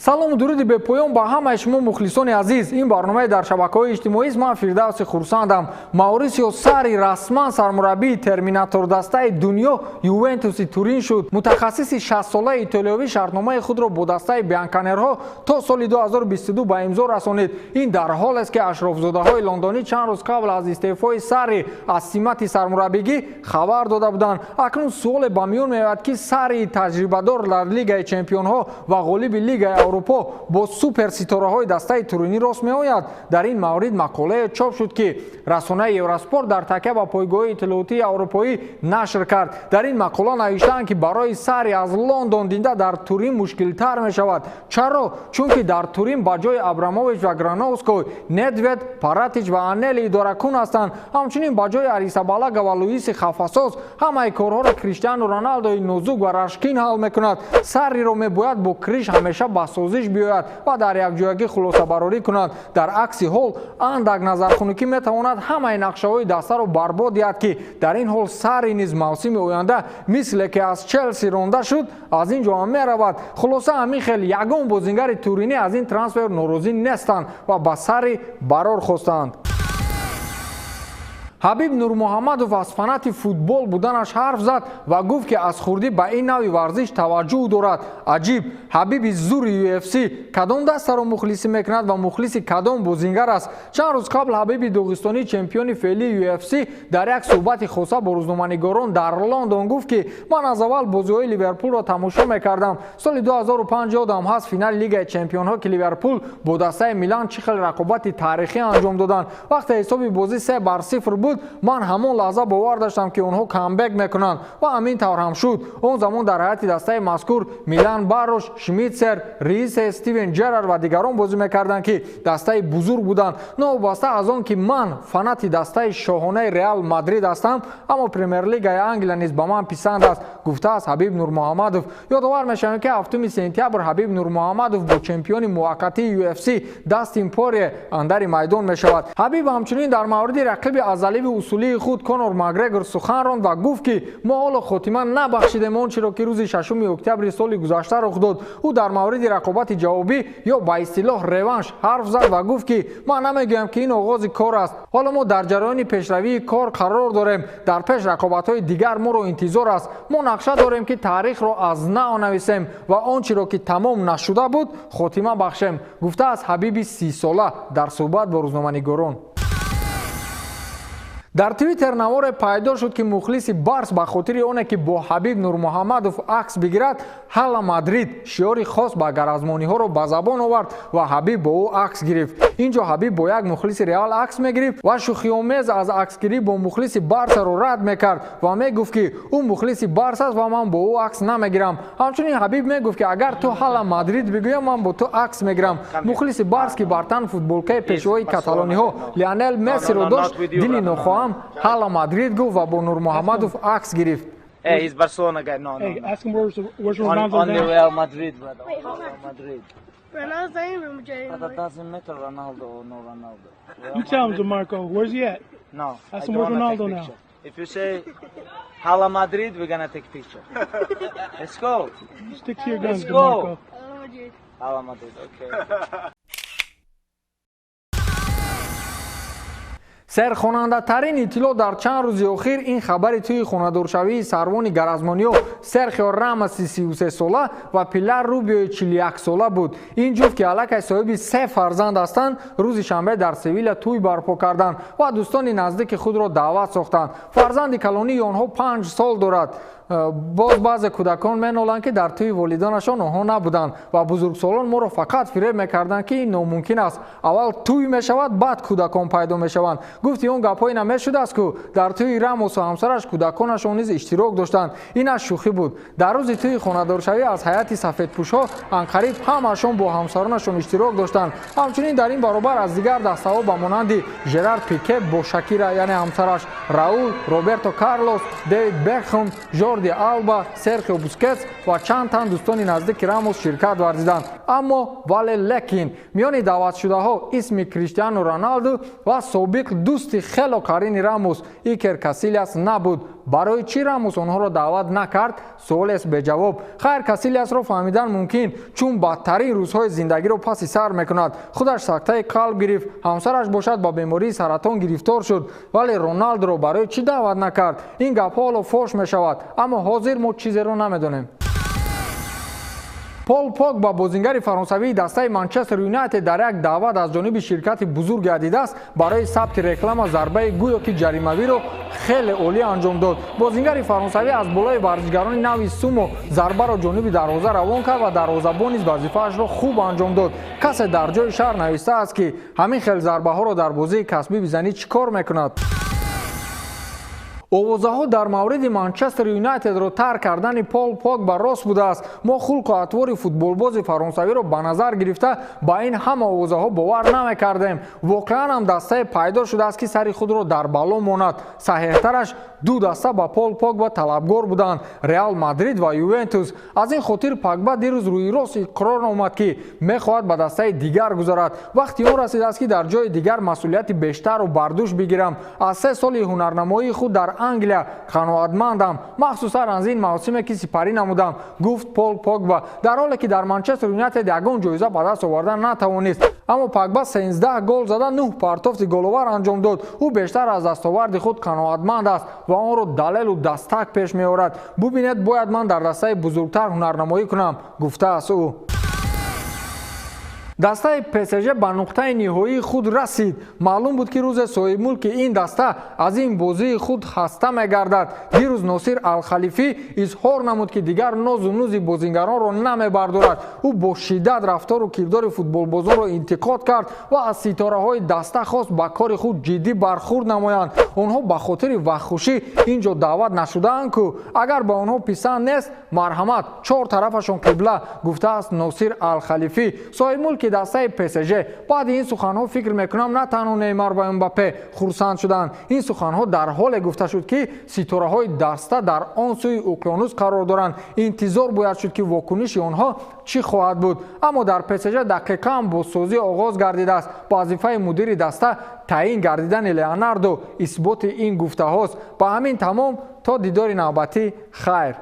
Салому дуруди бепоён ба ҳамаи шумо, мухлисони азиз. Ин барномаи дар шабакаҳои иҷтимоист. Ман Фирдавси Хурсандам. Маурисио Сарри расман сармураббии терминатор дастаи дунё Ювентуси Турин шуд. Мутахассиси 60-солаи итолиёвӣ шартномаи худро бо дастаи бианканерҳо то соли 2022 ба имзо расонид. Ин дар ҳолест, ки ашрофзодаҳои лондонӣ чанд рӯз қабл аз истеъфои Сарри аз симати сармураббигӣ хабар дода буданд. Акнун суоле ба миён меояд, ки Сарри таҷрибадор дар Лигаи чемпионҳо ва ғолиби Лигаи Аврупо бо суперситораҳои дастаи туринӣ рост меояд? Дар ин маврид мақолае чоп шуд, ки расонаи Евроспорт дар такя ба пойгоҳи иттилоотии аврупоӣ нашр кард. Дар ин мақола навиштаанд, ки барои Сарри аз Лондон динда дар Турин мушкилтар мешавад. Чаро? Чунки дар Турин ба ҷои Абрамович ва Грановской Недвед, Паратич ва Анели идоракун ҳастанд. Ҳамчунин ба ҷои Арисабалага ва Луиси хафасоз ҳамаи корҳоро Криштиану Роналдои нозук ва рашкин ҳал мекунад. Сарриро мебояд бо Криш ҳамеша ба созиш биёяд ва дар якҷоягӣ хулосабарорӣ кунад. Дар акси ҳол андак назархунукӣ метавонад ҳамаи нақшаҳои дастаро барбод диҳад, ки дар ин ҳол Сарри низ мавсими оянда, мисле ки аз Челси ронда шуд, аз ин ҷо ҳам меравад. Хулоса, ҳамин хел ягон бозингари туринӣ аз ин трансфер норозӣ нестанд ва ба Сарри барор хостанд. Ҳабиб Нурмуҳаммадов аз фанати футбол буданаш ҳарф зад ва гуфт, ки аз хурдӣ ба ин навъи варзиш таваҷҷӯҳ дорад. Аҷиб, Ҳабиби зури UFC кадом дастаро мухлисӣ мекунад ва мухлиси кадом бозингар аст? Чанд рӯз қабл Ҳабиби доғистонӣ, чемпиони феълии UFC, дар як суҳбати хоса бо рӯзноманигорон дар Лондон гуфт, ки ман аз аввал бозиҳои Ливерпулро тамошо мекардам. Соли 2005 ёдам ҳаст, финали Лигаи чемпионҳо, ки Ливерпул бо дастаи Милан чӣ хел рақобати таърихӣ анҷом доданд. Вақте ҳисоби бозӣ 3-0 буд, ман ҳамон лаҳза бовар доштам, ки онҳо камбек мекунанд, ва ҳамин тавр ҳам шуд. Он замон дар ҳайати дастаи мазкур Милан Барош, Шмитсер, Рисе, Стивен Джерар ва дигарон бозӣ мекарданд, ки дастаи бузург буданд. Новобаста аз он ки ман фанати дастаи шоҳонаи Реал Мадрид ҳастам, аммо Премер-лигаи Англия низ ба ман писанд аст, гуфтааст Ҳабиб Нурмуҳаммадов. Ёдовар мешавем, ки 7 сентябр Ҳабиб Нурмуҳаммадов бо чемпиони муваққатии UFC Дастин Порье андари майдон мешавад. Ҳабиб ҳамчунин дар мавриди рақиби азаливи усулии худ Конор Макгрегор сухан ронд ва гуфт, ки мо ҳоло хотима набахшидем он чиро, ки рӯзи 6 октябри соли гузашта рух дод. Ӯ дар мавриди рақобати ҷавобӣ ё ба истилоҳ реванш ҳарф зад ва гуфт, ки ман намегӯям, ки ин оғози кор аст. Ҳоло мо дар ҷараёни пешравии кор қарор дорем. Дар пеш рақобатҳои дигар моро интизор аст. Мо нақша дорем, ки таърихро аз нав нависем ва он чиро, ки тамом нашуда буд, хотима бахшем, гуфтааст Ҳабиби 30-сола дар суҳбат бо рӯзноманигорон. Дар Твиттер наворе пайдо шуд, ки мухлиси Барс ба хотири оне ки бо Ҳабиб Нурмуҳаммадов акс бигирад, «Ҳала Мадрид» шиори хос ба гаразмониҳоро ба забон овард ва Ҳабиб бо ӯ акс гирифт. Ин ҷо Ҳабиб бо як мухлиси Реал акс мегирифт ва шӯхиомез аз аксгирӣ бо мухлиси Барсаро рад мекард ва мегуфт, ки ӯ мухлиси Барс аст ва ман бо ӯ акс намегирам. Ҳамчунин Ҳабиб мегуфт, ки агар ту «Ҳала Мадрид» бигӯям, ман бо ту акс мегирам. Мухлиси Барс, ки бар тан футболкаи пешвои каталониҳо Лионел Мессиро дошт, дили нохоҳам «Ҳала Мадрид» гуфт ва бо Нурмуҳаммадов акс гирифт. Hey, he's Barcelona guy. No, no, Hey, no. ask him where's On, Ronaldo only now. Real Madrid, brother. Wait, hold Real on. Madrid. Ronaldo's not in Real Madrid But anymore. that doesn't matter, Ronaldo or no Ronaldo. Real You tell him, Madrid- DeMarco. Where's he at? No, Ask I him don't where's wanna take Ronaldo now. picture. If you say Hala Madrid, we're gonna take picture. Let's go. Stick to your guns, Let's go. DeMarco. Hala Madrid. Hala Madrid, okay. Серхонандатарин иттилоъ дар чанд рӯзи охир ин хабари тӯи хонадоршавии сарвони гаразмониё Серхио Рамаси 33-сола ва Пилар Рубиои 41-сола буд. Ин ҷуфт, ки аллакай соҳиби се фарзанд ҳастанд, рӯзи шанбе дар Севиля тӯй барпо карданд ва дӯстони наздики худро даъват сохтанд. Фарзанди калонии онҳо 5 сол дорад. Боз баъзе кӯдакон меноланд, ки дар тӯи волидонашон онҳо набуданд ва бузургсолон моро фақат фиреб мекарданд, ки ин номумкин аст, аввал тӯй мешавад, баъд кӯдакон пайдо мешаванд. Гуфти он гапҳое намешудааст, ку дар тӯи Рамосу ҳамсараш кӯдаконашон низ иштирок доштанд. Ин аз шӯхӣ буд. Дар рӯзи тӯи хонадоршавӣ аз ҳайати сафедпӯшҳо анқариб ҳамаашон бо ҳамсаронашон иштирок доштанд. Ҳамчунин дар ин баробар аз дигар дастаҳо ба монанди Жерар Пике бо Шакира, яъне ҳамсараш, Раул, Роберто Карлос, Дэвид Бекхам, Жорди Алба, Серхио Бускетс ва чанд тан дӯстони наздики Рамос ширкат варзиданд. Аммо вале лекин миёни даъватшудаҳо исми Криштиану Роналду ва собиқ дӯсти хело қарини Рамос Икер Касилиас набуд. Барои чӣ Рамос онҳоро даъват накард? Суолест беҷавоб. Хайр, Касилиасро фаҳмидан мумкин, чун бадтарин рӯзҳои зиндагиро паси сар мекунад. Худаш сактаи қалб гирифт, ҳамсараш бошад ба бемории саратон гирифтор шуд. Вале Роналдуро барои чӣ даъват накард? Ин гапҳо ҳоло фош мешавад, аммо ҳозир мо чизеро намедонем. Пол Погба, бозингари фаронсавии дастаи Манчестер Юнайтед, дар як даъват аз ҷониби ширкати бузурги Адидас барои сабти реклама зарбаи гӯё ки ҷаримавиро хеле олӣ анҷом дод. Бозингари фаронсавӣ аз болои варзишгарони нави Сумо зарбаро ҷониби дарвоза равон кард ва дарвозабон низ вазифаашро хуб анҷом дод. Касе дар ҷои шаҳр навистааст, ки ҳамин хел зарбаҳоро дар бозии касбӣ бизанӣ, чӣ кор мекунад? Овозаҳо дар мавриди Манчестер Юнайтедро тарк кардани Пол Погба рост будааст. Мо хулқу атвори футболбози фаронсавиро ба назар гирифта, ба ин ҳама овозаҳо бовар намекардем. Воқеан ҳам дастае пайдо шудааст, ки сари худро дар бало монад. Саҳеҳтараш, ду даста ба Пол Погба талабгор буданд: Реал Мадрид ва Ювентус. Аз ин хотир Погба дирӯз рӯи рост иқрор омад, ки мехоҳад ба дастаи дигар гузарад. Вақти он расидааст, ки дар ҷои дигар масъулияти бештарро бар дӯш бигирам. Аз 3 соли ҳунарнамоии худ дар Англия қаноатмандам, махсусан аз ин мавсиме, ки сипарӣ намудам, гуфт Пол Погба, дар ҳоле ки дар Манчестер Юнайтед ягон ҷоиза ба даст оварда натавонист. Аммо Погба 13 гол зада, 9 партофти головар анҷом дод. Ӯ бештар аз дастоварди худ қаноатманд аст ва онро далелу дастак пеш меорад. Бубинед, бояд ман дар дастаи бузургтар ҳунарнамоӣ кунам, гуфтааст ӯ. Дастаи ПСЖ ба нуқтаи ниҳоии худ расид. Маълум буд, ки рӯзе соҳибмулки ин даста аз ин бозии худ хаста мегардад. Дирӯз Носир Алхалифӣ изҳор намуд, ки дигар нозу нузи бозингаронро намебардорад. Ӯ бо шиддат рафтору кирдори футболбозонро интиқод кард ва аз ситораҳои даста хост, ба кори худ ҷиддӣ бархурд намоянд. Онҳо ба хотири вақтхушӣ ин ҷо даъват нашудаанд ку. Агар ба онҳо писанд нест, марҳамат, чор тарафашон қибла, гуфтааст Носир Алхалифӣ, соҳибмулки дастаи ПСЖ. Баъди ин суханҳо, фикр мекунам, на танҳо Неймар ва Мбаппе хурсанд шуданд. Ин суханҳо дар ҳоле гуфта шуд, ки ситораҳои даста дар он сӯи уқёнус қарор доранд. Интизор бояд шуд, ки вокуниши онҳо чӣ хоҳад буд. Аммо дар ПСЖ дақиқан бозсозӣ оғоз гардидааст. Вазифаи мудири даста таъин гардидани Леонардо исботи ин гуфтаҳост. Ба ҳамин тамом, то дидори навбатӣ хайр.